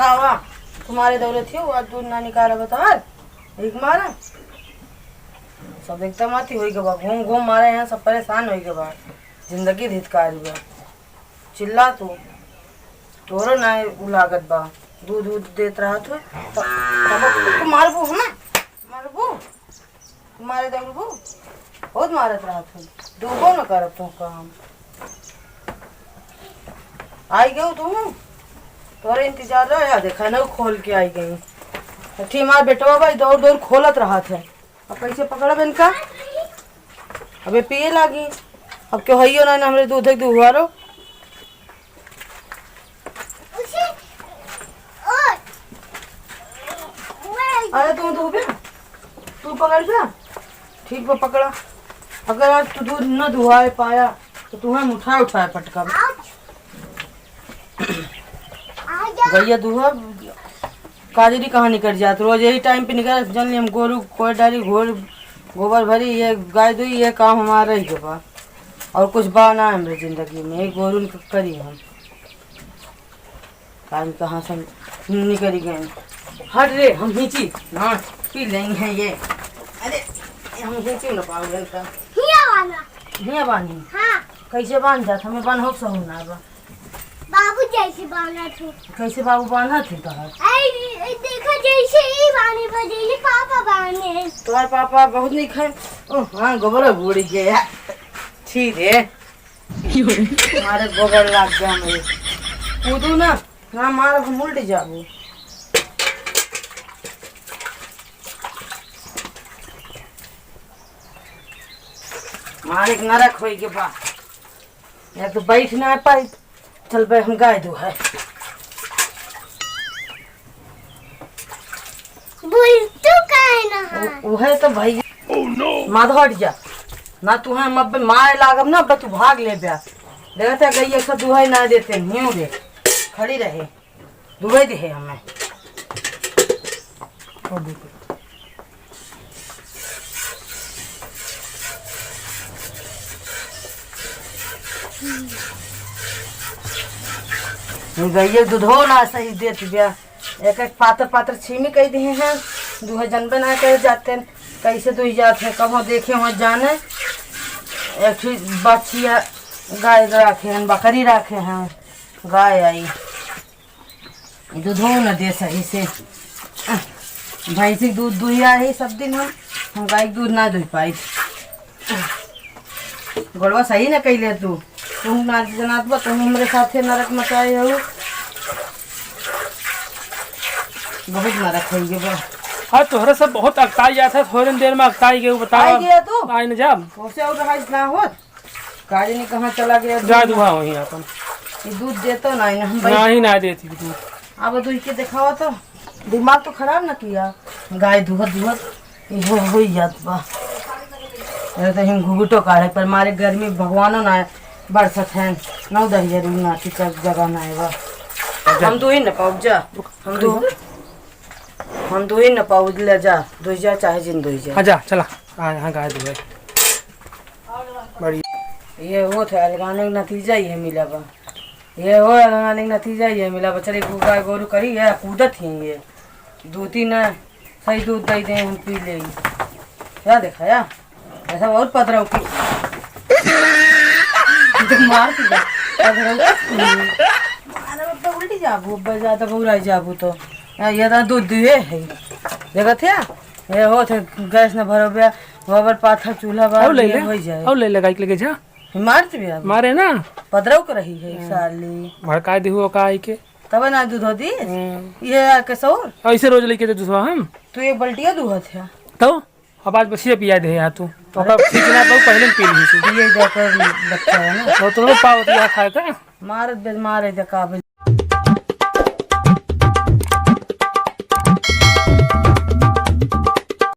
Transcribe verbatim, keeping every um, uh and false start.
आवा, तुम्हारे दौलत ही हुआ, दूध ना निकाला बता, एक मारा। सब एकदम आती होई गवा, घूम घूम मारे हैं, सब परेशान होई गवा, जिंदगी धितकार हुआ। चिल्ला तू, तोरो ना उ लागत बा, दूध दूध देत रहत हो, त-, तब तू मारबू, हम मारबू। मारे दौड़बू, बहुत मारत रहत हो, दूबो न करत हो काम। आई गयो तू, तोरे इंतजार रहे, या देखा न खोल के आई गई। अठी हमार बेटवा भाई दौड़ दौड़ खोलत रहत है। अब कैसे पकड़ब इनका? अबे पिए लागी। अब क्यों हइयो ना, ना हमरे दूध एक दुहारो। अरे तू दूबे, तू पकड़ जा। ठीक बा, पकड़ा। अगर आज तू दूध न दुहाए पाया तो तुम्हें उठाए उठाए पटका। गैया दूहा काजरी कहाँ निकल जात, रोज यही टाइम पे निकल। जन हम गोरू कोई डाली, घोर गोबर भरी, ये गाय दुई, ये काम हमारा ही के बा। और कुछ बा ना हमरे जिंदगी में, ये गोरू करी हम। कान कहाँ से निकल गए। हट रे, हम हिंची ना पी लेंगे हैं ये। अरे, हम हिंची ना पाओगे इनका। हिया वाला। हिया बानी? हाँ। कैसे बांध जात? हमें बांध हो सहू ना बा। बाबू जैसे बांधा थे। कैसे बाबू बांधा थे तोहर? आई, देखो जैसे ही बांधे पर जैसे पापा बांधे हैं। तोहर पापा बहुत नहीं खाए। ओ हाँ, गोबर बूढ़ गया। ठीक है। मारे गोबर लाग गया हमरे। कूदू ना, ना मार, हम उल्ट जाबू। मालिक नरक होई के बा, या तो बैठ ना पाई। चल बे, हम गाय दो है। बोल तू काहे ना है? उ-, उहे तो भैया। माधव हट जा। ना तू है, हम अबे मारे लागब ना, अबे तू भाग ले ब्या। देखते गई एक सौ दुहाई ना देते, न्यू रे। खड़ी रहे। दुहाई दे है हमें। गइया दूधो ना सही देत बिया। एक एक पातर पातर छीमी कई दिहे हैं, दुहे जनबे ना करे जाते हैं, कैसे दुही जात है, कबो देखे हो जाने। एक ही बछिया गाय राखे हैं, बकरी राखे हैं, गाय आई, दूधो न दे सही से। भैंसी के दूध दुहिया है सब दिन हम, हम गाय के दूध ना दुहि पाई। गोड़वा सही न कैले तू। तू ना जनात बा, तू हमरे साथे नरक मचाए हो। बहुत नरक होइ गए बा। हाँ, तोहरा सब बहुत अकताई जात है, थोड़े देर में अकताई गए, बतावा। आई गया तू? आई न जाब। कैसे और रहा इतना होत? का जानी कहाँ चला गया दूध? जा दुहा वहीं अपन। ये दूध देतो ना, ना हम भाई। ना ही ना देती दूध। अब दूध के दिखावा तो, दिमाग तो खराब ना किया। गाय दुहत दुहत ये हो, हो ही जात बा। ये तो हम घुघुटो काढ़े पर मारे गर्मी भगवानो ना बरसत है। नौ दहिया रूम ना की जगह ना है बा। हम दूही न पाउब जा। हम दू, हम दूही न पाउब, ले जा, दूही जा चाहे जिन दूही जा। हाँ जा, चला। हाँ, हाँ, गाय दूहे। बढ़िया। ये होत है अलगाने का नतीजा ये मिला बा। ये हो अलगाने का नतीजा ये मिला बा। चल, एक गाय गोरू करी है, कूदत ही ये। दो तीन है, सही दूध दे दे, हम पी ले। क्या देखा या? ऐसा बहुत पतरा उठी। तो मार दिया। पतरा उठी। मार अब तो उल्टी जाबू, अब ज्यादा बौराई जाबू तो। या, ये तो दूध दुहे है। देखत है? ये होत है, गैस न भरो बे, गोबर पाथर चूल्हा बा, और ले ये ले, हो जाए। और ले ले, गाय के लेके जा। मार दिया। मारे ना। पतरा उठ रही है, हाँ। साली। भड़का दी हुआ का आई के। तब ना दूध हो दी। हम्म। ये आके सौर। ऐसे रोज लेके दे दूसरा हम। तू एक बल्टिया दूहत है। तो अब आज बसिया पिया दे यार तू। तो अरे। अब खींचना तो पहले पी ली तू। ये जाकर बच्चा है ना। तो तुम्हें पावत यार खाए का? मारत बे-, मारे दे का बे-,